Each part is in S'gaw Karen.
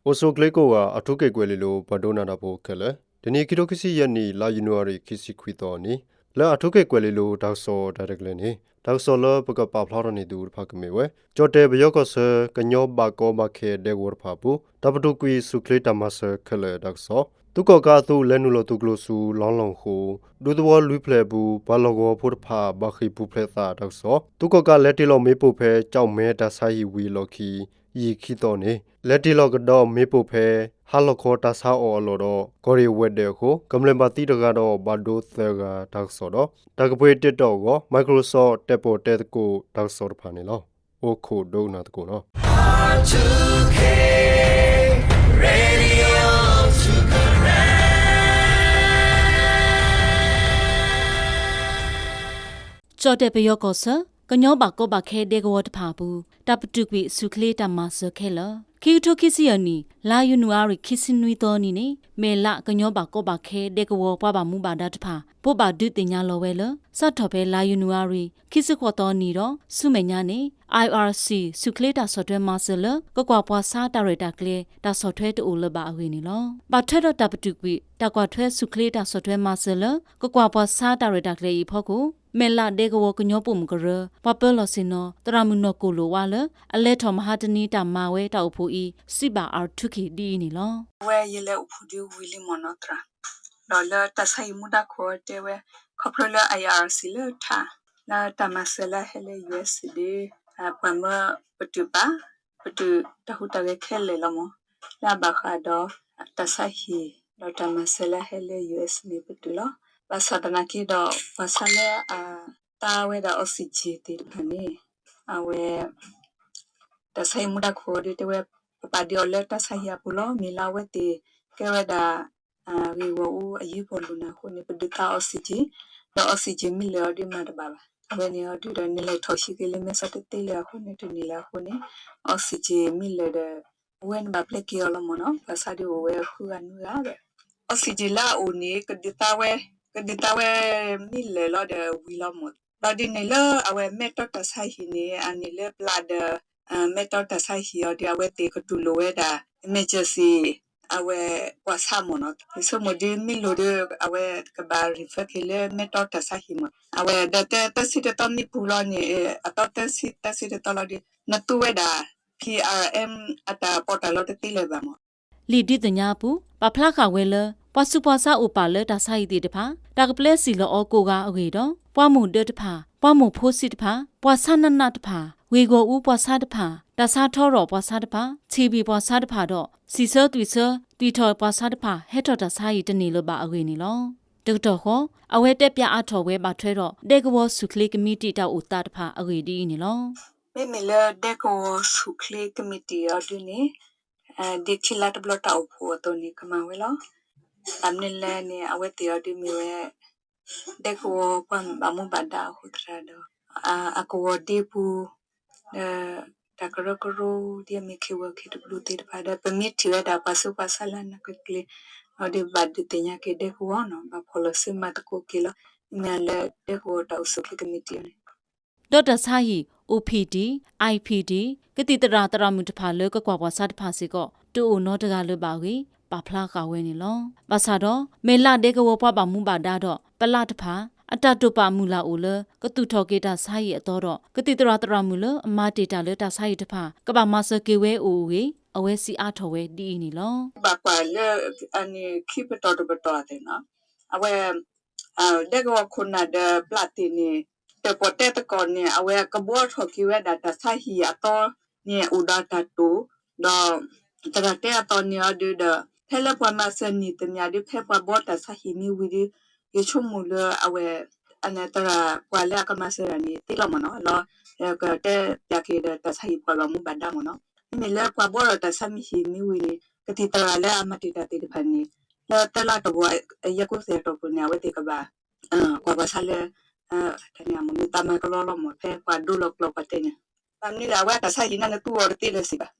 အိၣ်ဆူၣ်အိၣ်ချ့ကိးဂၤ အၣ်ထူခ့ၣ်ကွဲၤလ့လိၤ ပှၤဒိကနၣ်တၢ်ဖိခဲလၢာ်, တနံၤခံထိခံဆံယဲၢ်နံၣ် လါယနူၤအါရံၤ ခံဆံခွံသီအနံၤ, လၢအၣ်ထူခ့ၣ်ကွဲၤလ့လိၤ တၢ်ကစီၣ်တၢ်ရဲၣ်တၢ်ကျဲၤန့ၣ် တၢ်ကစီၣ်လၢပကပာ်ဖျါထီၣ်န့ၢ်သုတဖၣ်ကမ့ၢ်ဝဲ ကၠီၣ်တဲၣ်ပယီၤကီၢ်ဆၢ ကညီဘၣ်ကီဘၣ်ခဲဒဲကဝီၤတဖၣ်အပူၤ တၢ်ပတုာ်ကွံာ်ဆူၣ်ချ့တၢ်မၤစၢၤခဲလၢာ်တၢ်ကစီၣ်, သုးကီၣ်ကးအသုးလဲၤနုာ်လီၤသုးကျိၤဆူ လီလီၢ်ဃိ ဒူသဝီလွံၢ်ဖျၢၣ်အပူၤ ပှၤလီၢ်ကဝီၤဖိတဖၣ် ဘၣ်ဃ့ၢ်ပူၤဖျဲးသးတၢ်ကစီၣ်, သုးကီၣ်ကးလဲၤတ့ၢ်လီၤမ့ၣ်ပိၢ်ဖဲ ကၠီၣ်မဲတၢ်ဆါဟံၣ်ဝံၤအလီၢ်ခံ ယံာ်ခံသီန့ၣ် လဲၤတ့ၢ်လီၤကဒီးမ့ၣ်ပိၢ်ဖဲ ဟါလီၤခီတၢ်ဆါအီၣ်အလီၢ်ဒီး ကီၢ်ရ့ၣ်ဝဲၤဒၢးအဃိ ကမျၢၢ်ဘၣ်သံတဂၤဒီးဘၣ်ဒိသၢဂၤတၢ်ကစီၣ်ဒီး တၢ်ကပှ့ၤတ့ၢ်တီၢ်အဂီၢ် Microsoft တဲာ်ပီၣ်တဲသကိးတၢ်ကစီၣ်တဖၣ်န့ၣ်လီၤ. အိၣ်ခိးဒိကနၣ်သကိးနီၤ. ကၠီၣ်တဲၣ်ပယီၤကီၢ်ဆၢ ကညီဘၣ်ကီဘၣ်ခဲဒဲကဝီၤတဖၣ်အပူၤ တၢ်ပတုာ်ကွံာ်ဆူၣ်ချ့တၢ်မၤစၢၤခဲလၢာ်, ခံကထိခံဆံယဲၢ်နံၣ် လါယနူၤအါရံၤ ခံဆံနွံသီအနံၤန့ၣ် မဲၢ်လးကညီဘၣ်ကီဘၣ်ခဲဒဲကဝီၤပှၤဘၣ်မူဘၣ်ဒါတဖၣ် ဘိးဘၣ်ဒုးသ့ၣ်ညါလီၤဝဲလၢ စးထီၣ်ဖဲလါယနူၤအါရံၤ ခံဆံဃိးသီအနံၤဒီး ဆူမဲာ်ညါန့ၣ် IRC ဆူၣ်ချ့တၢ်ဆီၣ်ထွဲမၤစၢၤလၢ ကကွၢ်ပှၤဆါတၢ်ရဲၣ်တၢ်ကျဲၤ တၢ်ဆီၣ်ထွဲတအိၣ်လၢၤဘၣ်အဂ့ၢ်န့ၣ်လီၤ. ဘၣ်ထွဲဒီးတၢ်ပတုာ်ကွံာ် တၢ်ကွၢ်ထွဲဆူၣ်ချ့တၢ်ဆီၣ်ထွဲမၤစၢၤလၢ ကကွၢ်ပှၤဆါတၢ်ရဲၣ်တၢ်ကျဲၤအံၤအဖီခိၣ် မဲၢ်လးဒဲကဝီၤကညီပိာ်မုၣ်ကရၢ ပှၤပၢလီၢ်ဆ့ၣ်နီၤ သရၣ်မုၣ်နီၢ်ကိၣ်လိာ်ဝါလၢ အလဲၤထီၣ်မဟါတနံၤတၢ်မၤဝဲတၢ်အိၣ်ဖှိၣ်အံၤ စံးဘၣ်အၣ်ထူခ့ၣ်ဒ်အံၤန့ၣ်လီၤ. အဝဲယလဲၤအိၣ်ဖှိၣ်ဒုးဝံၤလံမ့ၢ်နီၢ်သရၣ်, ဒီးလၢတၢ်ဆါဟံၣ်မူဒါခိၣ်တဲဝဲ ခီဖျိလၢ IRC လၢထး လၢတၢ်မၤစၢၤလၢဟဲလၢ US ဒီး ပှၤမၢပတုာ်ပာ် ပတုာ်တၢ်ဟူးတၢ်ဂဲၤခဲလၢာ်လီၤမ့ၢ်, လၢအဘၣ်ဃးဒီး တၢ်ဆါဟံၣ် ဒီးတၢ်မၤစၢၤလၢဟဲလၢ US န့ၣ်ပတုာ်လီၤ. ဘၣ်ဆၣ်သနာ်က့ဒီး ပှၤဆါလၢအတၢ်ဝဲဒၣ် oxygen သ့ၣ်တဖၣ်န့ၣ် အဝဲ တၢ်ဆါဟံၣ်မူဒါခိၣ်ဒုးတဲဝဲ ပပာ်ဒုးအီၤလၢတၢ်ဆါဟံၣ်အပူၤလီၤ. မ့ၢ်လၢအဝဲသ့ၣ်ကဲဝဲဒၣ် ဂ့ၢ်ဂီၢ်အူအယုၢ်ပီၢ်လိာ်နၤအဃိန့ၣ် ပဒုးသါ oxygen ဒီး oxygen မ့ၢ်လၢာ်အီၤဒုးမၤတဘၣ်ဘၣ်. အဝဲန့ၣ်အီၤဒုးဒီး နလဲၤထီၣ်ဟံးက့ၤလၢမဲာ်ဆှးတသ့လၢၤအဃိန့ၣ် တန့ၢ်လၢၤအဃိန့ၣ် oxygen မ့ၢ်လၢာ်ဒီး အဝဲန့ၣ်ဘၣ်ပျဲက့ၤအီၤလီၤမ့ၢ်နီၢ်. ပှၤဆါဒုးအိၣ်ဝဲဃုဂၤနွံဂၤဒီး oxygen လၢအအိၣ်န့ၣ် ကဒုးသါဝဲ ကဒုးသါဝဲ မ့ၢ်လၢာ်လီၤဒီးဝံၤလီၤမ့ၢ်. ဒီးဒ်န့ၣ်လၢအဝဲမဲာ်တီတၢ်ဆါဟံၣ်န့ၣ် အန့ၣ်လၢပျၢ်ဒီး မဲာ်တီတၢ်ဆါဟံၣ်အီၤဒီး အဝဲသ့ၣ်ကတူၢ်လိာ်ဝဲဒၣ် emergency အဝဲပှၤဆါမ့ၢ်နီၢ်. ယဆိကမိၣ်ဒ်မ့ၢ်လိၣ်ဒီး အဝဲကဘၣ် refer က့ၤလၢမဲာ်တီတၢ်ဆါဟံၣ်မ့ၢ်. အဝဲဒီးတၢ်တၢ်ဆံတၢ်တီမ့ၢ်ပူၤလီၤန့ၣ် အတီတၢ်ဆံတၢ်ဆံတၢ်တီလီၤဒီး နသူဝဲဒၣ် PRM အတၢ်ပီးတၢ်လီတသ့လၢၤဘၣ်မ့ၢ်. လံာ်ဒုးသ့ၣ်ညါအပူၤ ပာ်ဖျါဃာ်ဝဲလၢ ပှၤဆူးပှၤဆါအိၣ်ပာ်လၢတၢ်ဆါဟံၣ်သ့ၣ်တဖၣ် တၢ်ကပျဲစံၣ်လီၤအီၤကိးဂၤအဂ့ၢ်ဒီး ပှၤမိၢ်ဒၢတဖၣ် ပှၤမိၢ်ဖိဆံးတဖၣ် ပှၤဆါနးနးတဖၣ် ဂ့ၢ်ဂီၢ်အူပှၤဆါတဖၣ် တၢ်ဆါထီရီၣ်ပှၤဆါတဖၣ် ထံၣ်ဘံၣ်ပှၤဆါတဖၣ်ဒီး စံၣ်ဆၢသွံၣ်ဆၢ သွံၣ်ထီၣ်ပှၤဆါတဖၣ် ဟဲထီၣ်တၢ်ဆါဟံၣ်တန့ၢ်လၢၤဘၣ်အဂ့ၢ်န့ၣ်လီၤ. တကတီၢ်ဃီ အဝဲတဲပျးအါထီၣ်ဝဲဘၣ်ထွဲဒီး ဒဲကဝီၤဆူၣ်ချ့ကမံးတံာ်တၢ်အိၣ်သးတဖၣ်အဂ့ၢ်ဒ်အံၤန့ၣ်လီၤ. မ့မ့ၢ်လၢဒဲကဝီၤဆူၣ်ချ့ကမံးတံာ်အီၤဒုန့ၣ် ဒ်ခံလါတဘျီတၢ်အိၣ်ဖှိၣ်အသိးန့ၣ် ကမၤဝဲလီၤ. ဘၣ်မနုၤလဲၣ်န့ၣ် အဝဲသ့ၣ်အီၤဒုမ့ၢ်ဝဲ ဒဲကဝီၤပှၤဘၣ်မူဘၣ်ဒါအဃိသတးဒီး အကဝီၤဒ့ပူၤ ဒီးတၢ်ကရၢကရိ ဒ်အမ့ၢ် ခ့ၣ်ဝဲၢ်ခ့ၣ်တဘျုးသ့ၣ်တဖၣ်ဒီး ပမ့ၢ်ထံၣ်ဝဲဒၣ်ပှၤဆူးပှၤဆါလၢအနၢ်ကျ့ကျ့ အီၤဒုးဘၣ်ဒုးသ့ၣ်ညါက့ၤဒဲကဝီၤနီၤ ဘၣ်ဖီၣ်လီၤစုမၤသကိးက့ၤလီၤ. မ့ၢ်လၢဒဲကဝီၤတၢ်အိၣ်ဆူၣ်ချ့ကမံးတံာ်အီၤန့ၣ် ဒီးတၢ်ဆါဟံၣ် အိၣ်ပံၣ်တံၣ် အံၣ်ပံၣ်တံၣ် ကသံၣ်သရၣ်သရၣ်မုၣ်တဖၣ်လၢကကွၢ်ပှၤဆါတဖၣ်စ့ၢ်ကီး တအိၣ်နီတဂၤလၢၤဘၣ်အဂ့ၢ် ပာ်ဖျါဃာ်ဝဲန့ၣ်လီၤ. ဘၣ်ဆၣ်ဒီး မဲၢ်လးဒဲကဝီၤပှၤဘၣ်မူဘၣ်ဒါဒီး ပလးတဖၣ် အတၢ်တိာ်ပာ်မုၢ်လၢ်အိၣ်လၢ ကသူၣ်ထီၣ်က့ၤတၢ်ဆါဟံၣ်အသီဒီး ကသံၣ်သရၣ်သရၣ်မုၣ်လၢအမၤတ့ၢ်တၢ်လၢတၢ်ဆါဟံၣ်တဖၣ် ကဘၣ်မၤစၢၤက့ၤဝဲအိၣ်အဂ့ၢ် အဝဲစံးအါထီၣ်ဝဲဒ်အံၤန့ၣ်လီၤ. ဘၣ်ကွၢ်လၢ အန့ၣ်ခံပတီၢ်တပတီၢ်သ့ၣ်နီၤ အဝဲ ဒဲကဝီၤခိၣ်နၢ်ဒီးပျၢ်သ့ၣ်န့ၣ် တၢၣ်ပီၣ်တဲသကိးန့ၣ် အဝဲကဘှီထီၣ်က့ၤဝဲဒၣ်တၢ်ဆါဟံၣ်အသီန့ၣ် အိၣ်ဒီးတၢ်တိာ် ဒီး သရၣ်တဲအသီန့ၣ်အီၤဒုးဒီး ဖဲလၢပှၤမၤစၢၤနံၣ်တမံၤဒုး ဖဲပှၤဘှီတၢ်ဆါဟံၣ်မ့ၢ်ဝံၤဒုး ယဆိကမိၣ်လၢအဝဲ အန့ၣ်သရၣ်ပှၤလၢအကမၤစၢၤတၢ်န့ၣ် သ့လီၤမ့ၢ်နီၤ လီၤ ကတဲပျးက့ၤဒီးတၢ်ဆါဟံၣ်ပှၤဘၣ်မူဘၣ်ဒါမ့ၢ်နီၤ မ့မ့ၢ်လၢပှၤဘှီဒီးတၢ်ဆါမ့ၢ်ဟံၣ်မ့ၢ်ဝံၤန့ၣ် ကသံၣ်သရၣ်လၢအမၤတ့ၢ်တၢ်သ့ၣ်တဖၣ်န့ၣ် လၢသၢလါတီၢ်ပူၤ ယဲၢ်ကိးသဲၣ်တီၢ်ပူၤန့ၣ် အဝဲသ့ၣ်ကဘၣ် ကွၢ်ပှၤဆါလၢ တၢ်န့ၣ်အမ့ၢ်မ့ၢ်သးမၤကလီလီၤမ့ၢ် ဖဲပှၤဒိလီၤကျိာ်ပှၤတဲန့ၣ် ဘၣ်မနုၤလဲၣ် အဝဲအတၢ်ဆါဟံၣ်န့ၣ် နသူအီၤတသ့လၢၤစံးဘၣ်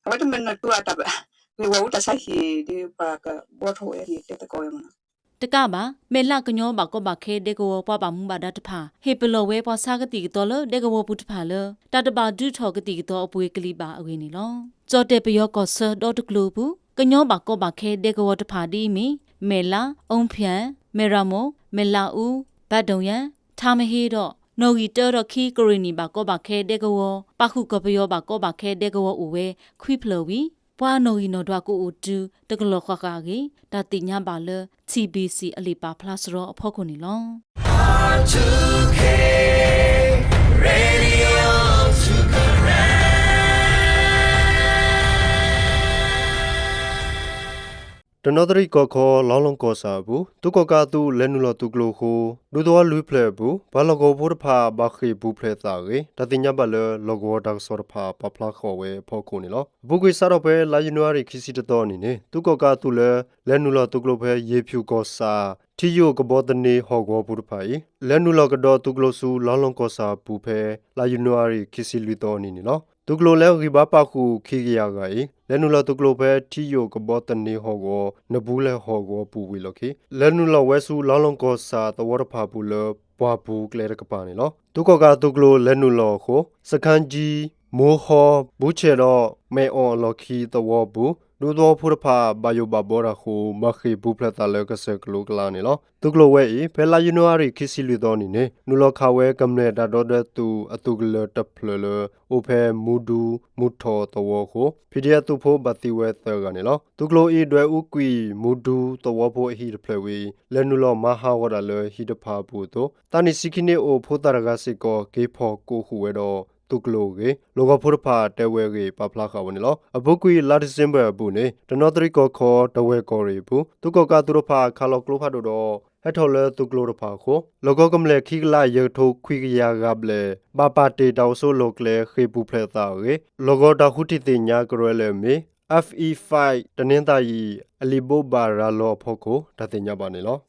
အဝဲတမ့ၢ်နသူအတၢ် ဂ့ၢ်ဂီၢ်အူတၢ်ဆါဟံၣ်ဒီးပှၤကဘှီထီၣ်ဝဲန့ၣ် တဲသကိးဝဲမ့ၢ်နီၤ တကးဘၣ် မဲၢ်လးကညီဘၣ်ကီဘၣ်ခဲဒဲကဝီၤပှၤဘၣ်မူဘၣ်ဒါတဖၣ် ဟ့ၣ်ပလီၢ်ဝဲပှၤဆါကသံၣ်ကသီလၢဒဲကဝီၤပူၤတဖၣ်လၢ တၢ်တဘၣ်ဒုးထီၣ်ကသံၣ်ကသီအပှ့ၤကလံၤဘၣ်အဂ့ၢ်န့ၣ်လီၤ. ကၠီၣ်တဲၣ်ပယီၤကီၢ်ဆၢဒီတကျိၤအပူၤ ကညီဘၣ်ကီဘၣ်ခဲဒဲကဝီၤတဖၣ်ဒ်အံၤမ့ၢ် မဲၢ်လး, အူဖၠဲၣ်, မဲၢ်ရမိၢ်, မဲၢ်လးအူ, ဘၣ်ဒိၣ်ယဲၢ်, ထါမဟ့ဒီး နီၣ်ဂံၢ်တၢဒီးခံကရ့ၣ်နံၣ်ဘၣ်ကီဘၣ်ခဲဒဲကဝီၤ ပာ်ဃုာ်ကီၢ်ပယီၤဘၣ်ကီဘၣ်ခဲဒဲကဝီၤအိၣ်ဝဲခွံဖျၢၣ်ဝံၤ ပှၤအနီၣ်ဂံၢ်နီၣ်ဒွးကအိၣ်တုၤတကလီၢ်ဃၣ်ဃၣ်အဂ့ၢ် တၢ်သ့ၣ်ညါဘၣ်လၢ ထံဘံၣ်စံၣ် အလံာ်ပာ်ဖျါစရီအဖီခိၣ်န့ၣ်လီၤ. တနီသရံၣ်ကီၢ်ခီ လါလီၢ်ကီၢ်ဆၣ်အပူၤ သုးကီၣ်ကးအသုးလဲၤနုာ်လီၤသုးကျိၤအဃိ ဒူသဝီလွံၢ်ဖျၢၣ်အပူၤ ပှၤလီၢ်ကဝီၤဖိတဖၣ် ဘၣ်ဃ့ၢ်ပူၤဖျဲးသးအဂ့ၢ် တၢ်သ့ၣ်ညါဘၣ်လၢ လီၢ်ကဝီၤတၢ်ကစီၣ်တဖၣ် ပာ်ဖျါဃီၤဝဲအဖီခိၣ်န့ၣ်လီၤ. အပူၤကွံာ်စးထီၣ်ဖဲလါယနူၤအါရံၤခံဆံတသီအနံၤန့ၣ် သုးကီၣ်ကးအသုးလၢ လဲၤနုာ်လီၤသုးကျိၤဖဲ ယ့ၣ်ဖၠူၣ်ကီၢ်ဆၣ် ထံယိာ်ကဘီသန့ဟီၣ်ကဝီၤပူၤတဖၣ်အံၤ လဲၤနုာ်လီၤကဒီးသုးကျိၤဆူလါလီၢ်ကီၢ်ဆၣ်အပူၤဖဲ လါယနူၤအါရံၤခံဆံလွံၢ်သီအနံၤန့ၣ်လီၤ. သုးကျိၤလၢအဂံၢ်ဘါပာ်ဃုာ်ခံကယၤဂၤအံၤ လဲၤနုာ်လီၤသုးကျိၤဖဲထံယိာ်ကဘီသန့ဟီၣ်ကဝီၤ နဘူးလဲၣ်ဟီၣ်ကဝီၤပူၤဝံၤလီၢ်ခံ လဲၤနုာ်လီၤဝဲဆူလါလီၢ်ကီၢ်ဆၣ်သဝီတဖၣ်အပူၤလၢ ပှၢ်ပူၤကျဲတကပၤန့ၣ်လီၤ. သုးကီၣ်ကးသုးကျိၤလဲၤနုာ်လီၤအဃိ စခန်းကြီး, မိုးဟီ, ဘူးချဲၣ်ဒီး မဲၣ်အီၣ်အလီၢ်ခံသဝီအပူၤ ဒူသဝီဖိတဖၣ် ဘၣ်ယိၣ်ဘၣ်ဘီတၢ်အဃိ ဘၣ်ဃ့ၢ်ပူၤဖျဲးသးလၢကစၢၢ်ကလိကျါန့ၣ်လီၤ. သုးကျိၤဝဲအံၤ ဖဲလါယနူၤအါရံၤခံဆံလွံၢ်သီအနံၤန့ၣ် နုာ်လီၤခးဝဲကမျၢၢ်တၢ်ဒီသဒၢသုးအသုးကလၢၤတဖျၢၣ်လၢ အိၣ်ဖဲမူဒူ, မူထီၣ်သဝီအဃိ ဖံၣ်ဒံၣ်အသုးဖိဘၣ်သံဝဲသၢဂၤန့ၣ်လီၤ. သုးကျိၤအံၤဒွဲၣ်အူကွံာ် မူဒူသဝီဖိအဟံၣ်တဖျၢၣ်ဝံၤ လဲၤနုာ်လီၤမၤဟးဂီၤတၢ်လၢဟံၣ်တဖၣ်အပူၤအသိး သးနံၣ်ဆံခံနံၣ်အိၣ်ဖိသၣ်တဂၤစ့ၢ်ကီး က့ၤဖီၣ်ကိးဃုာ်ဝဲဒီး သုးကျိၤအဂ့ၢ် လီၢ်ကဝီၤဖိတဖၣ်တဲဝဲအဂ့ၢ် ပာ်ဖျါဃာ်ဝဲန့ၣ်လီၤ. အပူၤကွံာ်လါဒံၣ်စ့ဘၢၣ်အပူၤန့ၣ် တနီသရံၣ်ကီၢ်ခီ တဝဲၢ်ကီၢ်ရ့ၣ်အပူၤ သုးကီၣ်ကးသုးတဖၣ်ခးလီၤကျိဖးဒိၣ်ဒီး ဟဲထီၣ်လၢသုးကျိၤတဖၣ်အဃိ လီၢ်ကဝီၤကမျၢၢ်ခံကလးယဲၢ်ကထိခွံကယၤဂၤဘျဲၣ် ဘၣ်ပာ်တ့ၢ်တၢ်အိၣ်ဆိးလီၢ်ကျဲဃ့ၢ်ပူၤဖျဲးသးအဂ့ၢ် လီၢ်ကဝီၤတၢ်ဃုထံၣ်သ့ၣ်ညါကရၢလၢအမ့ၢ် F E five တနင်္သာရီ အလံာ်ဘိးဘၣ်ရၤလီၤအဖီခိၣ် တၢ်သ့ၣ်ညါဘၣ်န့ၣ်လီၤ.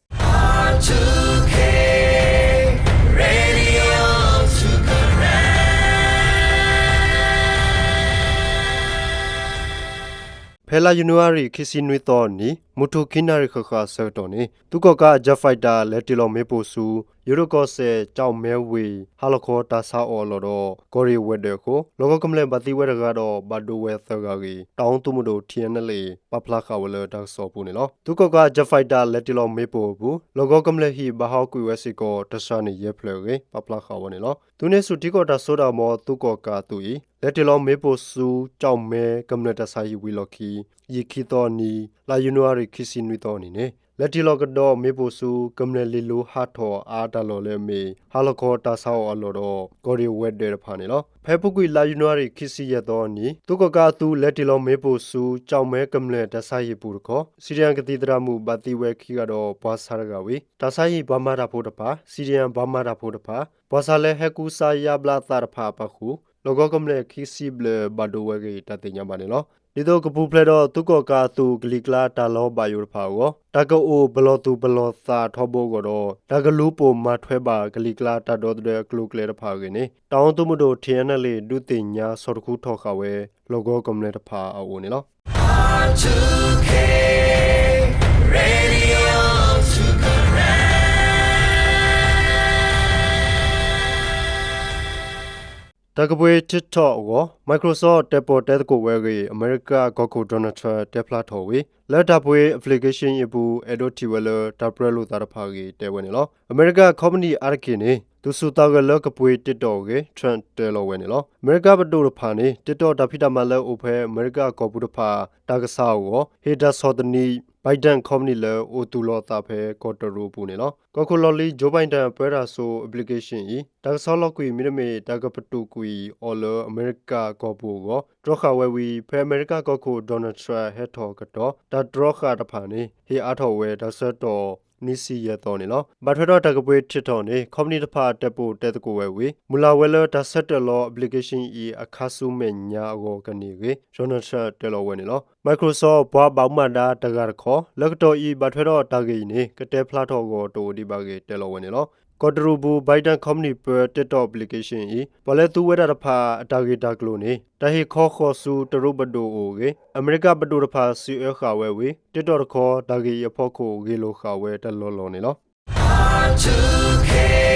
ဖဲလါယနူၤအါရံၤခံဆံနွံသီအနံၤ မုၢ်ထူၣ်ခံနၣ်ရံၣ်ဃၣ်ဃၣ်အဆၢကတီၢ်န့ၣ် သုးကီၣ်ကး Jet Fighter လဲၤတ့ၢ်လီၤမ့ၣ်ပိၢ်ဆူ ယိၤဒိၣ်ကီၢ်စဲၣ် ကၠီၣ်မဲဝ့ၢ် ဟါလီၤခီတၢ်ဆါအီၣ်အလီၢ်ဒီး ကီၢ်ရ့ၣ်ဝဲၤဒၢးအဃိ လီၢ်ကဝီၤကမျၢၢ်ဘၣ်သံဝဲတဂၤဒီး ဘၣ်ဒိဝဲသၢဂၤအဂ့ၢ် တၢ်အိၣ်သူၣ်မုၢ်ဒိၣ် T N L A ပာ်ဖျါဃာ်ဝဲလၢတၢ်ကစီၣ်အပူၤန့ၣ်လီၤ. သုးကီၣ်ကး Jet Fighter လဲၤတ့ၢ်လီၤမ့ၣ်ပိၢ်အပူၤ လီၢ်ကဝီၤကမျၢၢ်ဟံၣ်ဘၣ်ဟးကွံာ်ဝဲစ့ၢ်ကီး တစှၤန့ၢ်ယဲၢ်ဖျၢၣ်အဂ့ၢ် ပာ်ဖျါဃာ်ဝဲန့ၣ်လီၤ. သုးန့ၢ်ဆူၣ်ထံကီၢ်တၢ်စိတၢ်ကမီၤသုးကီၣ်ကးအသုးအံၤ လဲၤတ့ၢ်လီၤမ့ၣ်ပိၢ်ဆူ ကၠီၣ်မဲကမျၢၢ်တၢ်ဆါဟံၣ်ဝံၤလီၢ်ခံ ယံာ်ခံသီအနံၤ လါယနူၤအါရံၤခံဆံနွံသီအနံၤန့ၣ် လဲၤတ့ၢ်လီၤကဒီးမ့ၣ်ပိၢ်ဆူ ကမျၢၢ်လ့ၣ်လိဟးထီၣ်အါတၢ်လီၢ်လၢအမ့ၢ် ဟါလီၤခီတၢ်ဆါအီၣ်အလီၢ်ဒီး ကီၢ်ရ့ၣ်ဝဲၤဒၢးတဖၣ်န့ၣ်လီၤ. ဖဲအပူၤကွံာ်လါယနူၤအါရံၤခံဆံယဲၢ်သီအနံၤ သုးကီၣ်ကးအသုးလဲၤတ့ၢ်လီၤမ့ၣ်ပိၢ်ဆူ ကၠီၣ်မဲကမျၢၢ်တၢ်ဆါဟံၣ်ပူၤတခီ CDM ကသံၣ်သရၣ်မုၣ်ဘၣ်သံဝဲခံဂၤဒီးပှၤဆါတဂၤဝံၤ တၢ်ဆါဟံၣ်ပှၤမၤတၢ်ဖိတဖၣ် CDM ပှၤမၤတၢ်ဖိတဖၣ် ပှၤဆါလၢဟဲကူစါယါဘျါသးတဖၣ်အပာ်ဃုာ် လီၢ်ကဝီၤကမျၢၢ်ခံဆံဘျဲၣ်ဘၣ်ဒိဝဲအဂ့ၢ် တၢ်သ့ၣ်ညါဘၣ်န့ၣ်လီၤ. ဒ်သိးကပူၤဖျဲးဒီးသုးကီၣ်ကးအသုးကလံၤကျါတၢ်လီၤဘၣ်ယိၣ်တဖၣ်အဂီၢ် တၢ်ကအိၣ်ပလီၢ်သူၣ်ပလီၢ်သးထီဘိအဂီၢ်ဒီး တၢ်ကလူၤပိာ်မၤထွဲဘၣ်ကလံၤကျါတၢ်ဒီသဒၢအကျိၤအကျဲတဖၣ်အဂ့ၢ်န့ၣ် တၢ်အိၣ်သူၣ်မုၢ်ဒိၣ် T N L A ဒုးသ့ၣ်ညါဆီၣ်တခူထီၣ်ဃာ်ဝဲ လီၢ်ကဝီၤကမျၢၢ်တဖၣ်အအိၣ်န့ၣ်လီၤ. တၢ်ကပှ့ၤ TikTok အဂီၢ် Microsoft တဲပီၣ်တဲသကိးဝဲအဂ့ၢ် အမဲရကၤကီၢ်ခိၣ် Donald Trump တဲဖျါထီၣ်ဝံၤ လၢတၢ်ပှ့ၤ application အံၤအပူၤ အဲၣ်ဒိးထံၣ်ဝဲလၢတၢ်ပြၢလိာ်သးတဖၣ်အဂ့ၢ် တဲဝဲန့ၣ်လီၤ. အမဲရကၤ company အါတက့ၢ်န့ၣ် သူၣ်ဆူၣ်သးဂဲၤလၢကပှ့ၤ TikTok အဂ့ၢ် Trump တဲလီၤဝဲန့ၣ်လီၤ. အမဲရကၤပဒိၣ်တဖၣ်န့ၣ် TikTok တၢ်ဖံးတၢ်မၤလၢအိၣ်ဖဲအမဲရကၤကီၢ်ပူၤတဖၣ် တၢ်ကဆါအဂီၢ် ဟ့ၣ်တၢ်ဆီၣ်သနံး Biden company လၢအိၣ်သူၣ်လီၤအသးဖဲကီၢ်တရူးအပူၤန့ၣ်လီၤ. ကီၢ်ခိၣ်လီၢ်လံၤ Joe Biden ပၢတၢ်ဆိ application အံၤ တၢ်ကဆီလီၤကွံာ်မ့တမ့ၢ် တၢ်ကပတုာ်ကွံာ်အီၤလၢအမဲရကၤကီၢ်ပူၤအဂီၢ် တြီဃာ်ဝဲဝံၤ ဖဲအမဲရကၤကီၢ်ခိၣ် Donald Trump ဟဲထီၣ်ကတီၢ် တၢ်တြီဃာ်တဖၣ်န့ၣ် ဟ့ၣ်အါထီၣ်ဝဲတၢ်ဆၢကတီၢ် နွံဆံယဲၢ်သီန့ၣ်လီၤ. ဘၣ်ထွဲဒီးတၢ်ကပှ့ၤ TikTok န့ၣ် company တဖၣ်တဲပီၣ်တဲသကိးဝဲဝံၤ မုၢ်လၢ်ဝဲလၢတၢ်ဆၢတဲာ်လီၤ application အံၤအခါဆူမဲာ်ညါအဂီၢ်ကန့ၢ်အဂ့ၢ် Donald Trump တဲလီၤဝဲန့ၣ်လီၤ. Microsoft ပှၤဘၣ်မူဘၣ်ဒါတဂၤတခီ လၢကတီၢ်အံၤဘၣ်ထွဲဒီးတၢ်ဂ့ၢ်အံၤန့ၣ် ကတဲဖျါထီၣ်အဂီၢ်တအိၣ်ဒံးဘၣ်အဂ့ၢ် တဲလီၤဝဲန့ၣ်လီၤ. ကီၢ်တရူးပူၤ Biden Company ပၢ TikTok application အံၤ ပှၤလၢသူဝဲဒၣ်တဖၣ်အတၢ်ဂ့ၢ်တၢ်ကျိၤန့ၣ် တၢ်ဟ့ၣ်ခီဃီၤဆူတရူးပဒိၣ်အိၣ်အဂ့ၢ် အမဲရကၤပဒိၣ်တဖၣ်စံးအၢဃာ်ဝဲဝံၤ TikTok တခီ တၢ်ဂ့ၢ်အံၤအဖီခိၣ်ဂ့ၢ်လိာ်ဃာ်ဝဲတလီၢ်လီၢ်န့ၣ်လီၤ.